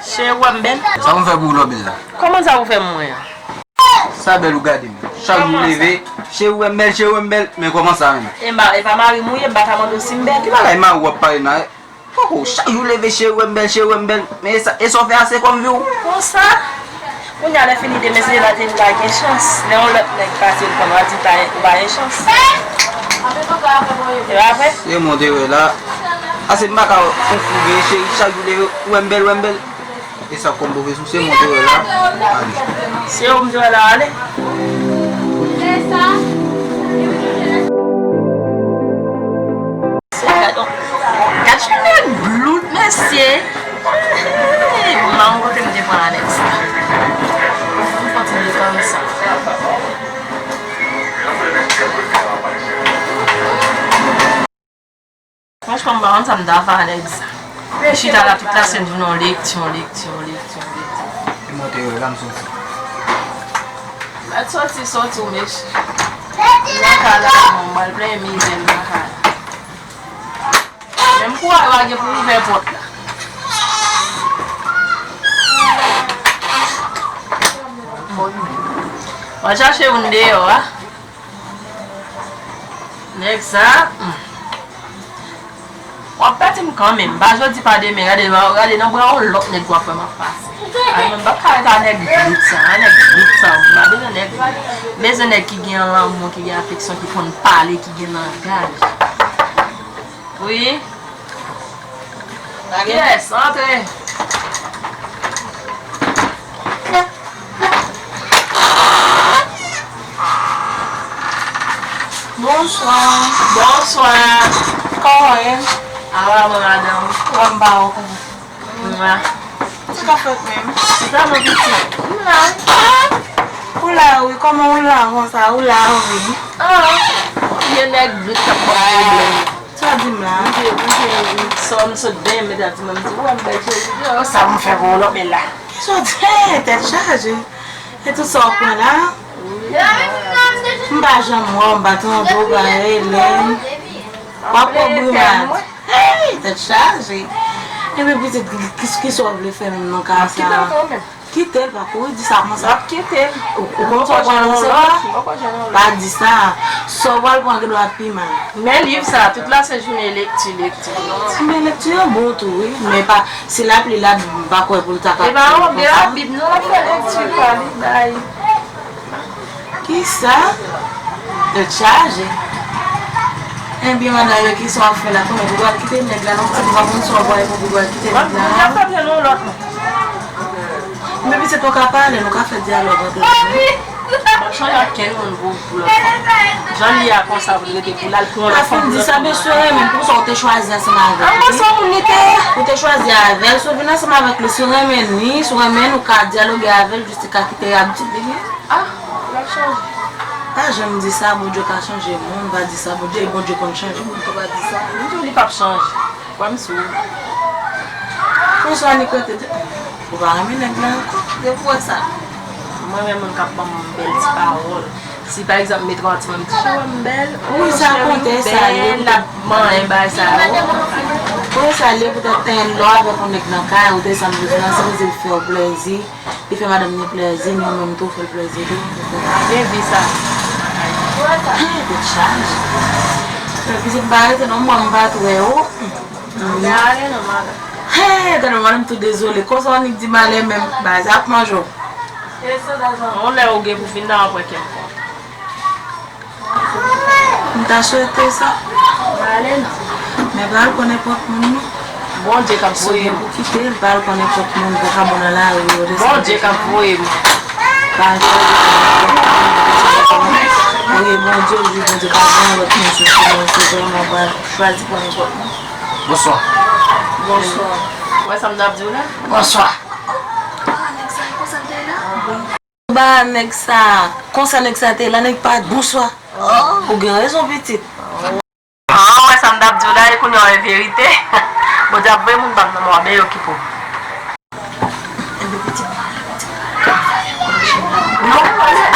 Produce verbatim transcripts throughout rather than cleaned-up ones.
Cheri, ou wè m bèl? Sa pou m fè pou ou lè w bèl la? Kòman sa pou fè m mwen an? Sa bèl ou gade m. Chak jou leve, cheri, ou wè m bèl, cheri, ou wè m bèl. Men kòman sa menm? E ma, e pa mari m ou ye, m pa ka mande w si m bèl. Ki bagay mari w ap pale nan Koko, chak jou leve, cheri, ou wè m bèl, cheri, ou wè m bèl. Men e sa, e sa w fè a, se kòm vi w. Konsa, kounye a lè fini demen, se maten m pa gen chans. Lè yon lòt nèg pase, l konn w a di pa, ou pa gen chans. E pa vre? Se mwen te wè la. Ase m pa ka wè yon fou gen cheri, chak jou leve, ou wè m bèl, ou wè m bèl. E sa kòm pwofesè, se mwen te wè la. Ale. Se ou m te wè la, ale. Gad yon, gad yon nèg blout, mesye. Manm kote m te pran nèg sa. M fon ti detann sa. Franchman, m pa konn sa m ta fè a nèg sa. Li chita la tout la sent jounen, yon lekti, yon lekti, yon lekti, yon lekti. E mwen te wè la, m soti. Gad soti, soti w mesye. Nan kay la, m al plenyen mizè m nan kay la. Menm kouraj pa gen pou ouvè pòt la. W al chache youn deyò a. Nèg sa, hmm. W ap pèdi m kanmenm. Pa jodi, pa demen. Gade, gade nan bra yon lòt nèg w ap wè m ap pase. Ay, mwen, m p ap ka ret a nèg blout sa, a nèg blout sa. M pa bezwen nèg, m bezwen nèg ki gen lanmou, ki gen afeksyon, ki konn pale, ki gen langaj. Wi. Yes, antre. Bonswa. Bonswa. Kòman w ye? Awa mwen, madanm. Kòman w ye? Mwa. Sa k ap fèt menm? Sa mwen pitit. M la. Ou la wi, kòman ou la konsa? Ou la wi. Ah, vye nèg blout k ap ban m pwoblèm. Sa w di m la? M di, m di, m sò, m sot benyen, m ta di mwen, m di, ou wè m bèl cheri. Yo, sa m fè pou ou lòt men la? Ki sa w di? Hey, tèt chaje. E tout sa w pran la? M pa janm wè w, m pa tande w, pa rele m. W ap pran grimad. Hey, tèt chaje. Epi pitit, ki, ki, ki sa w vle fè menm nan ka sa? Kite l kanmenm. Kite l, pa kouri di sa konsa. M ap kite l. Ou, ou konn sa w pral resevwa? Pa di sa. Sa w pral pran gen dwa pi mal. Men liv sa, tout la sent jounen lekti, lekti, lekti. Men lekti an bon tou, wi. Men pa, si l ap li la, m pa kwè pou l ta ka... E pa yon byen Labib, non, l ap fè lekti pa li, bay. Kisa? Tèt chaje. Ebyen, madanm, yo, kisa w ap fè la? Konnen pou w al kite nèg la, non, paske m pa konn sa w ap fè pou w al kite nèg la, non. M ap tann yon lòt moun. Men pitit, nou ka pale, nou ka fè dyalòg antre nou. M ap chanje ak kenn moun pou, pou lòt fanm. Jan li ye a konsa, pou l rete, pou l al pran yon lòt fanm, pou lòt fanm. Afin di sa, men si w renmen l, poukisa w te chwazi ansanm avè l? An, bon, se yon moun li te ye. Ou te chwazi avè l, si w vin ansanm avèk li, si w renmen li, si w renmen l, ou ka dyaloge avè l, jis li ka kite abitid li gen. Ah, l ap chanje. Pa janm di sa, Bondye ka chanje moun, pa di sa, Bondye, Bondye konn chanje moun, tou pa di sa. M di w li p ap chanje. Kwè m sou ou. Bonswa, Nicole. Ou pa renmen nèg la ankò, depi w wè sa. Mwen renmen moun k ap ban m bèl ti pawòl. Si pa egzanp, m met yon ti, m di, "Cheri, m bèl." Wi, sa konte, sa ye. L ap manyen bay sa yo. Wi, sa ye, poutèt lè w avèk yon nèg nan kay, ou desann bezwen, se pou di l fè w plèzi. Li fè madanm ni plèzi, ni ou menm tou fè l plèzi tou. Gen vi sa. Hey, tèt chaje. Epi se m pa rete non, mwen m pa t wè ou. M pa ale non, madanm. Hey, gade madanm tou dezole. Konsa w annik di m ale menm. Bagay sa ap manje w. Yon lè ou gen pou fin nan apre kè m kontan. M ta swete sa. Pa ale non. Men pa al pran nenpòt moun non. Bondye k ap voye m. Si w gen pou kite l, pa al pran nenpòt moun, vagabon nan lari yo, desann. Bondye k ap voye m. Pa al pran nenpòt moun. Voye Bondye, ou di Bondye pa gen lòt moun sou tè a, se vrèman pa al chwazi pran nenpòt moun. Bonswa. Bonswa. Ou wè sa m t ap di w la? Bonswa. Ba nèg sa, konsa nèg sa te la, nèg pa bonswa. Ou gen rezon, pitit. Ah, ou wè sa m t ap di w la, e kounye a w wè verite. Bondye ap voye moun ba m nan mò, men yo ki pou. Enben, pitit, non,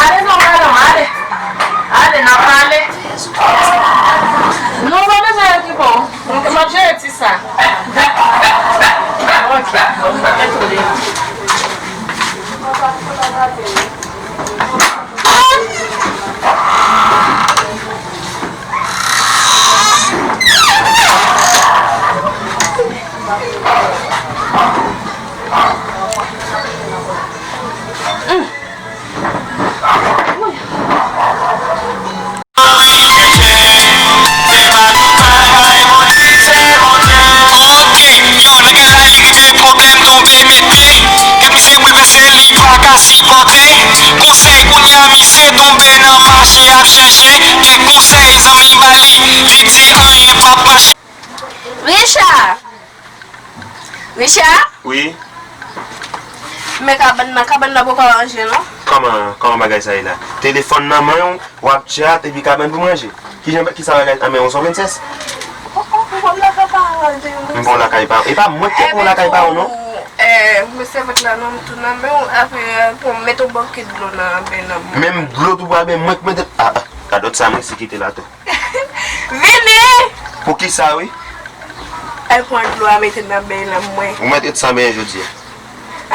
ale non, madanm, ale. Ale, n ap pale. Non, pa bezwen okipe w. M ap jere ti sa. Ok, bon, m ap retounen. Richard! Richard? Wi. Men kabann nan, kabann nan poko ranje non. Kòman, kòman bagay sa ye la? Telefòn nan men w, w ap tchat epi kabann pou manje. Kijan, kisa bagay, anben, w se yon prensès? Oh, oh, m pran lakay pa w, anben. M pran lakay pa w. E pa mwen ki te pran lakay pa w non. Eh, men sèvyèt la nan m tou nan men w, apre, eh, bon, mete yon bòkèt dlo nan, anben, nan men w. Menm dlo tou, anben, mwen ki mete, ah, ah, radòt sa, mwen si kite la tou. Vini! Poukisa, wi? Al pran dlo a mete nan beny lan mwen. Ou mèt ret san benyen jodi a.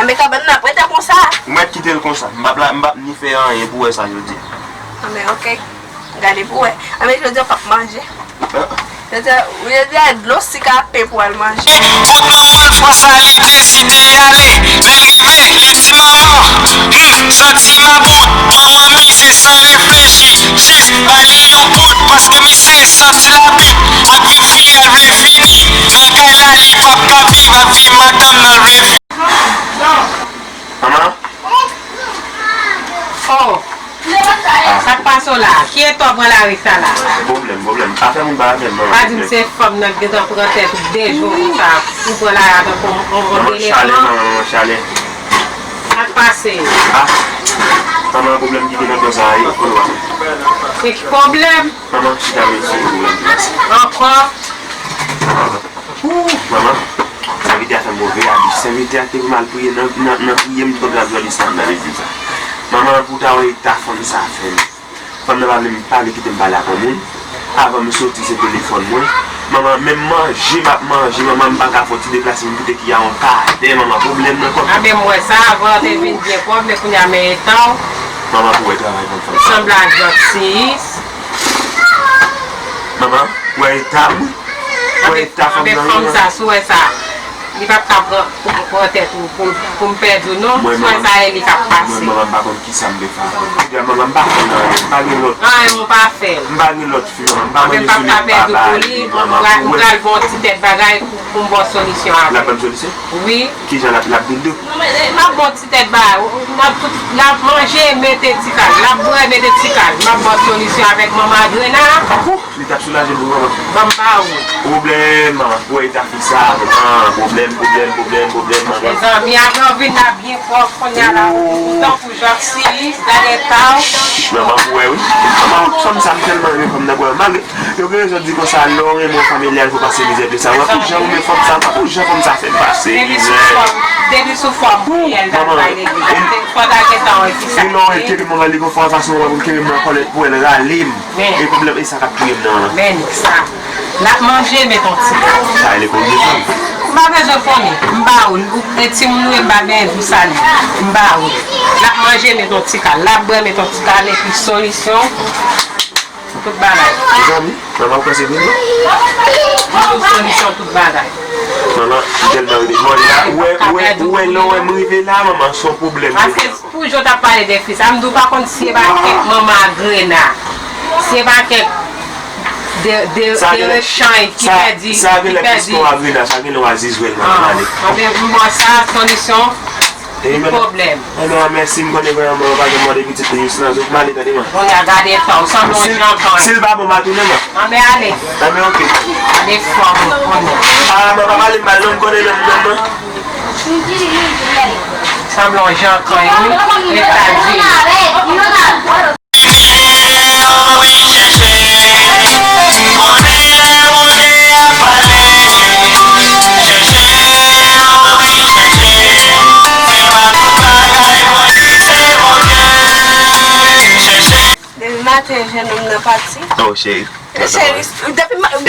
Anben kabann nan ap rete konsa. Ou mèt kite l konsa. M p ap la, m p ap ni fè anyen pou wè sa jodi a. Anben, oke. Gade pou wè. Anben jodi a w p ap manje. Ah. Jodi a, jodi a dlo sik ak pen pou w al manje. Tout moun fwa sa li deside ale, men l rive, li di manman, hmm, santi mabout, manman mize san reflechi, jis ba li yon bout, paske misye santi labit, ak vin kriye l vle vini, nan kay la li p ap ka viv, ak vye madanm nan l vle vini. Manman? Oh! Sa k pase w la? Ki eta w pran lari sa la? Pwoblèm, pwoblèm. Afè moun pa afè m, manman. Pa di m se fanm nan k gentan pran tèt ou de jou konsa, ou pran lari a tankou yon, yon, yon elefan. Manman chale, manman, manman chale. Sa k pase? Ah, manman, pwoblèm ki gen nan kò sa a, e, konn wè. E ki pwoblèm? Manman, chita, men se pwoblèm ki pase. Ankò? Ooh, manman, sèvitè a fè m move abi. Sèvitè a te pou m al priye nan, nan, nan priye m konn ap jwenn islam nan legliz la. Manman, pou w ta wè eta fanm sa fè m. Fanm nan pa vle m pale, kite m pale ak yon moun. Avan m soti, se telefòn mwen. Manman, menm manje m ap manje, manman, m pa ka fè yon ti deplase pou m kite ki a yon katè, manman, pwoblèm nan kòk. A, men m wè sa, avan te vin byen pwòp, men kounye a men eta w. Manman, pou wè travay fanm sa. Sanble ak Joksiyis. Manman, wè eta m. Wè eta fanm nan, fanm sa, si w wè sa, li p ap ka pran, pran tèt ou pou, pou m pèdi w non. Si w wè sa, e li k ap pase. Mwen, manman, m pa konn kisa m te fè avè l. Kounya, manman, m pa konn anyen. M pa gen lòt. Anyen ou pa fè. M pa gen lòt fi, manman. M pa manje sou li, m pa ba li, manman. Ou wè. M pral ba w ti tèt bagay pou, pou m ba w solisyon avè l. L ap ban m solisyon? Wi. Kijan l ap, l ap vin tou? M ap ba w ti tèt bagay. N ap tout, n ap manje, mete ti kal. N ap bwè, mete ti kal. M ap ba w solisyon avèk manman Adrena. Li t ap soulaje m wi, manman. Ban m ba ou. Pwoblèm, manman. Pou eta fi sa, manman. Pwoblèm, pwoblèm, pwoblèm, pwoblèm, manman. Mezanmi, avan vin la byen pwòp, kounye a la, ou tankou Joksiyis, gade eta w. Manman, pou wè, wi. Manman, fanm sa, m tèlman renmen fanm nan, pou wè. Malgre, yo gen rezon di konsa, lè w renmen yon fanm, e lè l fè w pase mizè plis sa. Wè, pou jan w renmen fanm sa, pou jan fanm sa fè m pase mizè. Depi sou fòm, depi sou fòm, pou l ta bay legliz. Fò ta gentan wè ki sa. Epi lè w wè l kenbe m anvan li gon fwa fason w wè pou l kenbe m nan kòlèt pou wè l rale m. E pwoblèm e sa k ap touye m nan. Men sa. L ap manje, met yon ti kal. Sa rele konbyen fanm? M pa bezwen konnen. M ba ou l. E timoun ou ye, m pa benyen di w sa li. M ba ou l. L ap manje, met yon ti kal. L ap bwè, met yon ti kal. Epi solisyon, tout bagay. Mezanmi, manman, ou panse vre non? Tout solisyon, tout bagay. Manman, m tèlman rive jwenn la. Ou wè, ou wè, ou wè, lè w wè m rive la, manman, se yon pwoblèm. Paske pou jan w t ap pale de fi sa, m di w pa konn si e pa kèk manman Agrena, si e pa kèk de, de, de rechanj ki pèdi, ki pèdi. Sa gen lè plis ke w Agrena, sa gen lè w Azizwèl, manman, ale. Anben, m ba w sa, solisyon, tout pwoblèm. Anben, mèsi, m konnen vrèman manman pa janm mande pitit li jis nan zo, m ale, tande, man. Kounye a gade sa, ou sanble yon jankan. Si l pa bon, m a tounen, man. Anben, ale. Anben, oke. Gade fòm ou konnen. Ah, man, pa pale m mal, non, m konnen menm, menm, man. Sanble yon jankan, wi. Etazini. Depi maten, jennonm nan pati. Oh, cheri. E cheri, depi ma-,